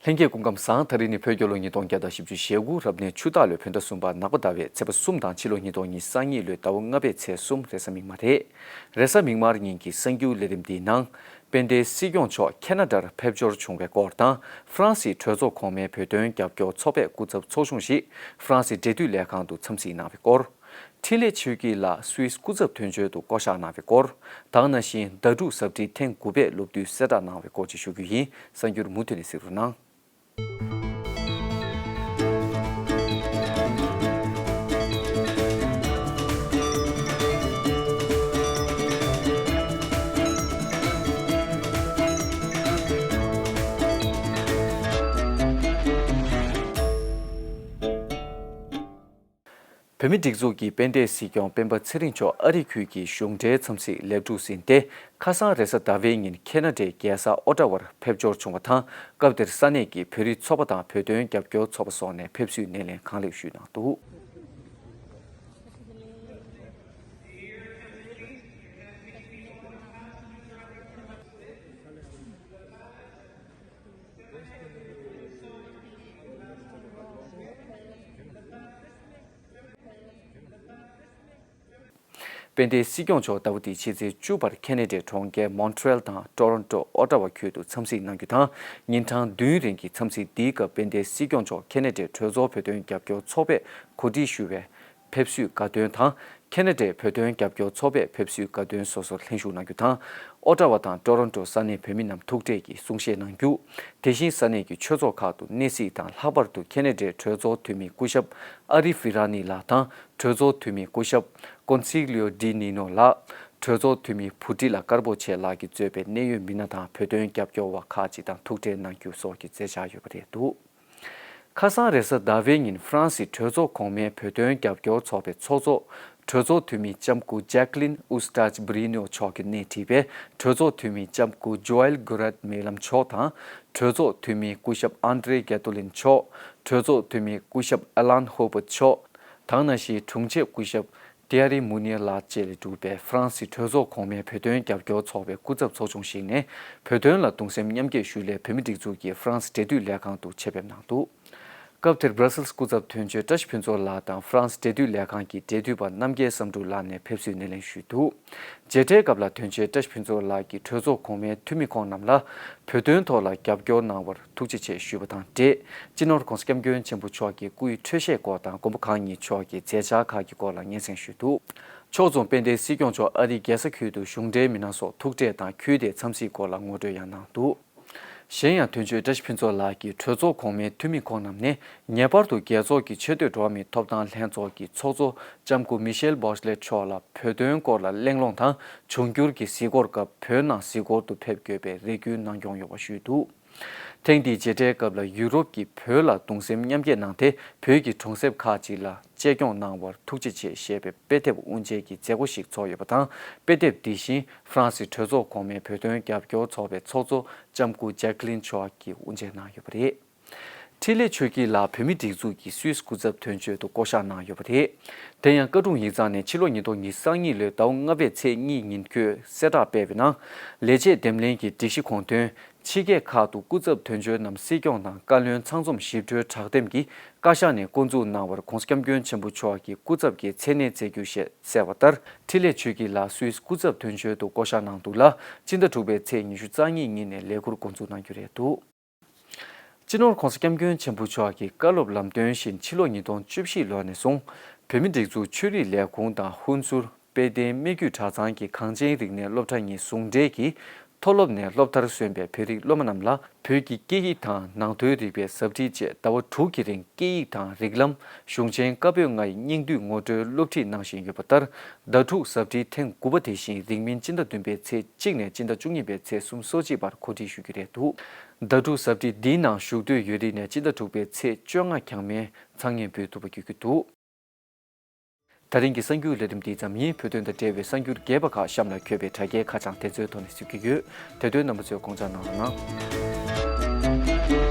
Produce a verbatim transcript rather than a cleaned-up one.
ལྷན་རྒྱས་སྐུ་ཁམས་བཟང་། ད་རིང་ནི་བོད་རྒྱལ་ལོ་ཉིས་སྟོང་བརྒྱ་དང་བཞི་བཅུ་ཞེ་དགུ་རབ་གནས་ཆུ་སྟག་ལོའི་བོད་ཟླ་གསུམ་པ་ནག་པ་ཟླ་བའི་ཚེས་པ་གསུམ་དང་ཕྱི་ལོ་ཉིས་སྟོང་ཉི་ཤུ་རྩ་གཉིས་ལོའི་ཟླ་བ་ལྔ་པའི་ཚེས་གསུམ་རེས་གཟའ་མིག་དམར་རེད། རེས་གཟའ་མིག་དམར་ཉིན་གྱི་གསར་འགྱུར་ལས་རིམ་འདིའི་ནང་། དཔལ་ལྡན་སྲིད་སྐྱོང་མཆོག་ཁེ་ན་ཌར་ཕེབས་འབྱོར་བྱུང་བའི་སྐོར་དང་། ཧྥ་རན་སིའི་གྲོས་ཚོགས་གོང་མའི་བོད་དོན་རྒྱབ་སྐྱོར་ཚོགས་པའི་སྐུ་ཚབ་ཚོགས་ཆུང་ཞིག་ཧྥ་རན་སིའི་འབྲེལ་མཐུད་ལས་ཁང་དུ་འཚམས་གཟིགས་གནང་བའི་སྐོར། འཕྲིན་ལས་ཆོས་སྐྱིད་ལགས་སུད་སི་སྐུ་ཚབ་དོན་གཅོད་དུ་བསྐོ་གཞག་གནང་བའི་སྐོར། ད་ག་ནང་བཞིན་ཟླ་དྲུག་གཟབ་སྤྲེལ་ཐེངས་དགུ་པའི་སློབ་བསྡུའི་གསལ་བསྒྲགས་གནང་བའི་སྐོར་བཅས་ཞུ་རྒྱུ་ཡིན། གསར་འགྱུར་མུ་མཐུད་ནས་གཟིགས་རོགས་གནང་། བོད་མིའི་སྒྲིག་འཛུགས་ཀྱི་དཔལ་ལྡན་སྲིད་སྐྱོང་སྤེན་པ་ཚེ་རིང་མཆོག་ཨ་རི་ཁུལ་གྱི་གཞུང་འབྲེལ་འཚམས་གཟིགས་ལེགས་གྲུབ་ཟིན་ཏེ། ཁ་སང་རེས་གཟའ་ཟླ་བའི་ཉིན་ཁེ་ན་ཌའི་རྒྱལ་ས་ཨོ་ཊ་ཝར་ཕེབས་འབྱོར་བྱུང་བ་དང་། སྐབས་དེར་ས་གནས་ཀྱི་བོད་རིགས་ཚོགས་པ་དང་བོད་དོན་རྒྱབ་སྐྱོར་ཚོགས་པ་སོགས་ནས་ཕེབས་བསུའི་སྣེ་ལེན་གང་ལེགས་ཞུས་གནང་འདུག། དཔལ་ལྡན་སྲིད་སྐྱོང་མཆོག་ཟླ་བ་འདིའི་ཕྱི་ཚེས་བཅུ་བར་ཁེ་ན་ཌའི་གྲོང་ཁྱེར་མོན་ཊི་རེལ་དང་ཊོ་རོན་ཊོ། ཨོ་ཊ་ཝ་ཁུལ་དུ་འཚམས་གཟིགས་གནང་རྒྱུ་དང་། ཉིན་གྲངས་བདུན་རིང་གི་འཚམས་གཟིགས་འདིའི་སྐབས་དཔལ་ལྡན་སྲིད་སྐྱོང་མཆོག་ཁེ་ན་ཌའི་གྲོས་ཚོགས་བོད་དོན་རྒྱབ་སྐྱོར་ཚོགས་པས་གོ་སྒྲིག་ཞུ་བའི་ཕེབས་བསུའི་དགའ་སྟོན་དང་། ཁེ་ན་ཌའི་བོད་དོན་རྒྱབ་སྐྱོར་ཚོགས་པས་ཕེབས་བསུའི་དགའ་སྟོན་སོ་སོར་ལྷན་ཞུགས་གནང་རྒྱུ་དང་། ཨོ་ཊ་ཝ་དང་ཊོ་རོན་ཊོ་ས་གནས་བོད་མི་རྣམས་ཐུག་འཕྲད་ཀྱིས་གསུང་བཤད་གནང་རྒྱུ། དེ་བཞིན་ས་གནས་ཀྱི་ཆོས་ཚོགས་ཁག་ཏུ་གནས་གཟིགས་དང་། ལྷག་པར་དུ་ཁེ་ན་ཌའི་གྲོས་ཚོགས་འཐུས་མི་སྐུ་ཞབས་ཨ་རི་ཧྥི་ར་ནི་ལགས་དང་། གྲོས་ཚོགས་འཐུས་མི་སྐུ་ཞབས་ཀོན་སི་ལིའོ་ཌི་ནི་ནོ་ལགས། གྲོས་ཚོགས་འཐུས་མི་བྷུ་ཏི་ལ་ཀར་པོ་ཆེ་ལགས་ཀྱིས་གཙོས་པའི་གནད་ཡོད་མི་སྣ་དང་བོད་དོན་རྒྱབ་སྐྱོར་བ་ཁག་ཅིག་དང་ཐུག་འཕྲད་གནང་རྒྱུ་སོགས་ཀྱི་མཛད་འཆར་ཡོད་པ་རེད་འདུག། ཁ་སང་རེས་གཟའ་ཟླ་བའི་ཉིན་ཧྥ་རན་སིའི་གྲོས་ཚོགས་གོང་མའི་བོད་དོན་རྒྱབ་སྐྱོར་ཚོགས་པའི་ཚོགས་གཙོ། གྲོས་ཚོགས་འཐུས་མི་ལྕམ་སྐུ་ཇེ་ཀ་ལིན་ཨུ་སི་ཏཱཇ་བྷི་རི་ནོ་མཆོག་གིས་སྣེ་ཁྲིད་པའི་གྲོས་ཚོགས་འཐུས་མི་ལྕམ་སྐུ་ཇོ་ཨེལ་གུ་རད་མེ་ལམ་མཆོག་དང་། གྲོས་ཚོགས་འཐུས་མི་སྐུ་ཞབས་ཨན་ཏྲེ་གེ་ཏོ་ལིན་མཆོག། གྲོས་ཚོགས་འཐུས་མི་སྐུ་ཞབས་ཨ་ལན་ཧོ་བར་མཆོག། ད་ག་ནང་བཞིན་དྲུང་ཆེ་སྐུ་ཞབས་ཏི་ཨ་རི་མུ་ནི་ལགས་བཅས་ལས་གྲུབ་པའི་ཧྥ་རན་སིའི་གྲོས་ཚོགས་གོང་མའི་བོད་དོན་རྒྱབ་སྐྱོར་ཚོགས་པའི་སྐུ་ཚབ་ཚོགས་ཆུང་ཞིག་ནས། བོད་དོན་ལ་གདུང་སེམས་མཉམ་སྐྱེད་ཞུ་སླད་བོད་མིའི་སྒྲིག་འཛུགས་ཀྱི་ཧྥ་རན་སི་འབྲེལ་མཐུད་ལས་ཁང་དུ་ཆེད་ཕེབས་གནང་འདུག། སྐབས་དེར་སྦྲ་སེལ་སི་སྐུ་ཚབ་དོན་གཅོད་བཀྲ་ཤིས་ཕུན་ཚོགས་ལགས་དང་ཧྥ་རན་སི་འབྲེལ་མཐུད་ལས་ཁང་གི་འབྲེལ་མཐུད་པ་རྣམ་རྒྱལ་བསམ་འགྲུབ་ལགས་ནས་ཕེབས་བསུའི་སྣེ་ལེན་ཞུས་འདུག། མཇལ་འཕྲད་སྐབས་ལ་དོན་གཅོད་བཀྲ་ཤིས་ཕུན་ཚོགས་ལགས་ཀྱིས་གྲོས་ཚོགས་གོང་མའི་འཐུས་མི་ཁོང་རྣམས་ལ་བོད་དོན་ཐོག་ལ་རྒྱབ་སྐྱོར་གནང་བར་ཐུགས་རྗེ་ཆེ་ཞུས་པ་དང་འབྲེལ། སྤྱི་ནོར་༧གོང་ས་༧སྐྱབས་མགོན་ཆེན་པོ་མཆོག་གི་སྐུའི་འཕྲོད་བཞེས་སྐོར་དང་མགོན་པོ་གང་ཉིད་མཆོག་གི་མཛད་འཆར་ཁག་གི་སྐོར་ལ་སྙན་སེང་ཞུས་འདུག། ཕྱོགས་མཚུངས་དཔལ་ལྡན་སྲིད་སྐྱོང་མཆོག་ཨ་རིའི་རྒྱལ་ས་ཁུལ་དུ་གཞུང་འབྲེལ་མི་སྣ་སོགས་ཐུག་འཕྲད་དང་ཁུལ་དེའི་འཚམས་གཟིགས་སྐོར་ལ་ངོ་སྤྲོད་ཡང་གནང་འདུག། གཞན་ཡང་དོན་གཅོད་བཀྲ་ཤིས་ཕུན་ཚོགས་ལགས་ཀྱིས་གྲོས་ཚོགས་གོང་མའི་འཐུས་མི་ཁོང་རྣམས་ནས་ངེས་པར་དུ་རྒྱལ་ཚོགས་ཀྱི་ཆེས་མཐོའི་འགྲོ་བ་མིའི་ཐོབ་ཐང་ལྷན་ཚོགས་ཀྱི་ཚོགས་གཙོ་ལྕམ་སྐུ་མི་ཤེལ་བྷོ་ཆི་ལེཊ་མཆོག་ལ་བོད་དོན་སྐོར་ལ་གླེང་སློང་དང་འབྱུང་འགྱུར་གྱི་གཟིགས་སྐོར་སྐབས་བོད་ནང་གཟིགས་སྐོར་དུ་ཕེབས་དགོས་པའི་རེ་སྐུལ་གནང་སྐྱོང་ཡོད་པ་ཞུས་འདུག། ཐེངས་འདིའི་མཇལ་འཕྲད་སྐབས་ལ་ཡུ་རོབ་ཀྱིས་བོད་ལ་གདུང་སེམས་མཉམ་སྐྱེད་གནང་སྟེ། བོད་ཀྱི་གྲོང་གསེབ་ཁག་ཅིག་ལ་གཅེས་སྐྱོང་གནང་བར་ཐུགས་རྗེ་ཆེ་ཞེས་པའི་དཔེ་དེབ་དབུ་འབྱེད་ཀྱི་མཛད་སྒོ་ཞིག་ཚོགས་ཡོད་པ་དང་། དཔེ་དེབ་འདི་བཞིན་ཧྥ་རན་སིའི་གྲོས་ཚོགས་གོང་མའི་བོད་དོན་རྒྱབ་སྐྱོར་ཚོགས་པའི་ཚོགས་གཙོ་ལྕམ་སྐུ་ཇེ་ཀ་ལིན་མཆོག་གིས་དབུ་འབྱེད་གནང་ཡོད་པ་རེད། འཕྲིན་ལས་ཆོས་སྐྱིད་ལགས་བོད་མིའི་སྒྲིག་འཛུགས་ཀྱི་སུད་སི་སྐུ་ཚབ་དོན་གཅོད་དུ་བསྐོ་གཞག་གནང་ཡོད་པ་རེད། དེ་ཡང་བཀའ་དྲུང་ཡིག་ཚང་ནས་ཕྱི་ལོ་ཉིས་སྟོང་ཉི་ཤུ་རྩ་གཉིས་ལོའི་ཟླ་བ་ལྔ་པའི་ཚེས་གཉིས་ཉིན་འཁོད་གསལ་བསྒྲགས་སྤེལ་བའི་ནང་། ལས་བྱེད་འདེམས་ལྷན་གྱི་སྒྲིག་གཞི་དགོངས་དོན། ཕྱི་རྒྱལ་ཁག་ཏུ་སྐུ་ཚབ་དོན་གཅོད་རྣམས་སྲིད་སྐྱོང་དང་བཀའ་བློན་ཚང་འཛོམས་ཞིབ་ཕྲའི་དྲག་འདེམས་ཀྱིས་བཀའ་ཤག་ནས་བསྐོ་འཛུགས་གནང་བར་༧གོང་ས་༧སྐྱབས་མགོན་ཆེན་པོ་མཆོག་གི་སྐུ་ཚབ་ཀྱི་མཚན་གནས་བསྩལ་རྒྱུ་ཞེས་གསལ་བ་ལྟར། འཕྲིན་ལས་ཆོས་སྐྱིད་ལགས་སུད་སི་སྐུ་ཚབ་དོན་གཅོད་དུ་བསྐོ་གཞག་གནང་འདུག་ལ། སྤྱི་ཟླ་དྲུག་པའི་ཚེས་ཉི་ཤུ་རྩ་གཉིས་ཉིན་ནས་ལས་འཁུར་འགོ་འཛུགས་གནང་རྒྱུ་རེད་འདུག། སྤྱི་ནོར་༧གོང་ས་༧སྐྱབས་མགོན་ཆེན་པོ་མཆོག་གི་བཀའ་སློབ་ལམ་སྟོན་བཞིན་ཕྱི་ལོ་ཉིས་སྟོང་བཅུ་བཞི་ལོ་ནས་བཟུང་། བོད་མིའི་སྒྲིག་འཛུགས་ཆོས་རིག་ལས་ཁུངས་དང་ཧུན་སུར་དཔལ་ལྡན་སྨད་རྒྱུད་གྲྭ་ཚང་གི་གངས་ཅན་རིག་གནས་སློབ་གྲྭ་གཉིས་ཟུང་འབྲེལ་གྱིས། མཐོ་སློབ་ནས་སློབ་མཐར་སོན་པའི་བོད་རིགས་སློབ་མ་རྣམས་ལ་བོད་ཀྱི་སྐད་ཡིག་དང་ནང་དོན་རིག་པའི་ཟབ་ཁྲིད་བཅས་ཟླ་བ་དྲུག་གི་རིང་སྐད་ཡིག་དང་རིགས་ལམ། གཞུང་ཆེན་བཀའ་པོད་ལྔ་ཡི་སྙིང་བསྡུས་ངོ་སྤྲོད་སློབ་ཁྲིད་གནང་བཞིན་ཡོད་པ་ལྟར། ཟླ་དྲུག་ཟབ་ཁྲིད་ཐེངས་དགུ་པ་དེ་བཞིན་རིང་མིན་སྤྱི་ཟླ་བདུན་པའི་ཚེས་གཅིག་ནས་སྤྱི་ཟླ་བཅུ་གཉིས་པའི་ཚེས་སོ་གཅིག་བར་གོ་སྒྲིག་ཞུ་རྒྱུ་རེད་འདུག། ཟླ་དྲུག་ཟབ་ཁྲིད་འདིའི་ནང་ཞུགས་འདོད་ཡོད་རིགས་ནས་སྤྱི་ཟླ་དྲུག་པའི་ཚེས་བཅོ་ལྔ་འགྱངས་མེད་ཚང་མས་འབུལ་ཐུབ་པ་བརྒྱུད་རྒྱུ་འདུག། ད་རིང་གི་གསར་འགྱུར་ལས་རིམ་འདི་ཙམ་ཡིན། བོད་དོན་དང་འབྲེལ་བའི་གསར་འགྱུར་རྒྱས་པ་ཁག་གཤམ་ལ་འཁོད་པའི་དྲ་རྒྱའི་ཁ་བྱང་དེ་ཚོའི་ཐོག་ནས་གཟིགས་རྒྱུ་ཡོད། དེ་དོན་རྣམ་པ་ཚོས་དགོངས་འཇགས་གནང་རོགས་གནང་།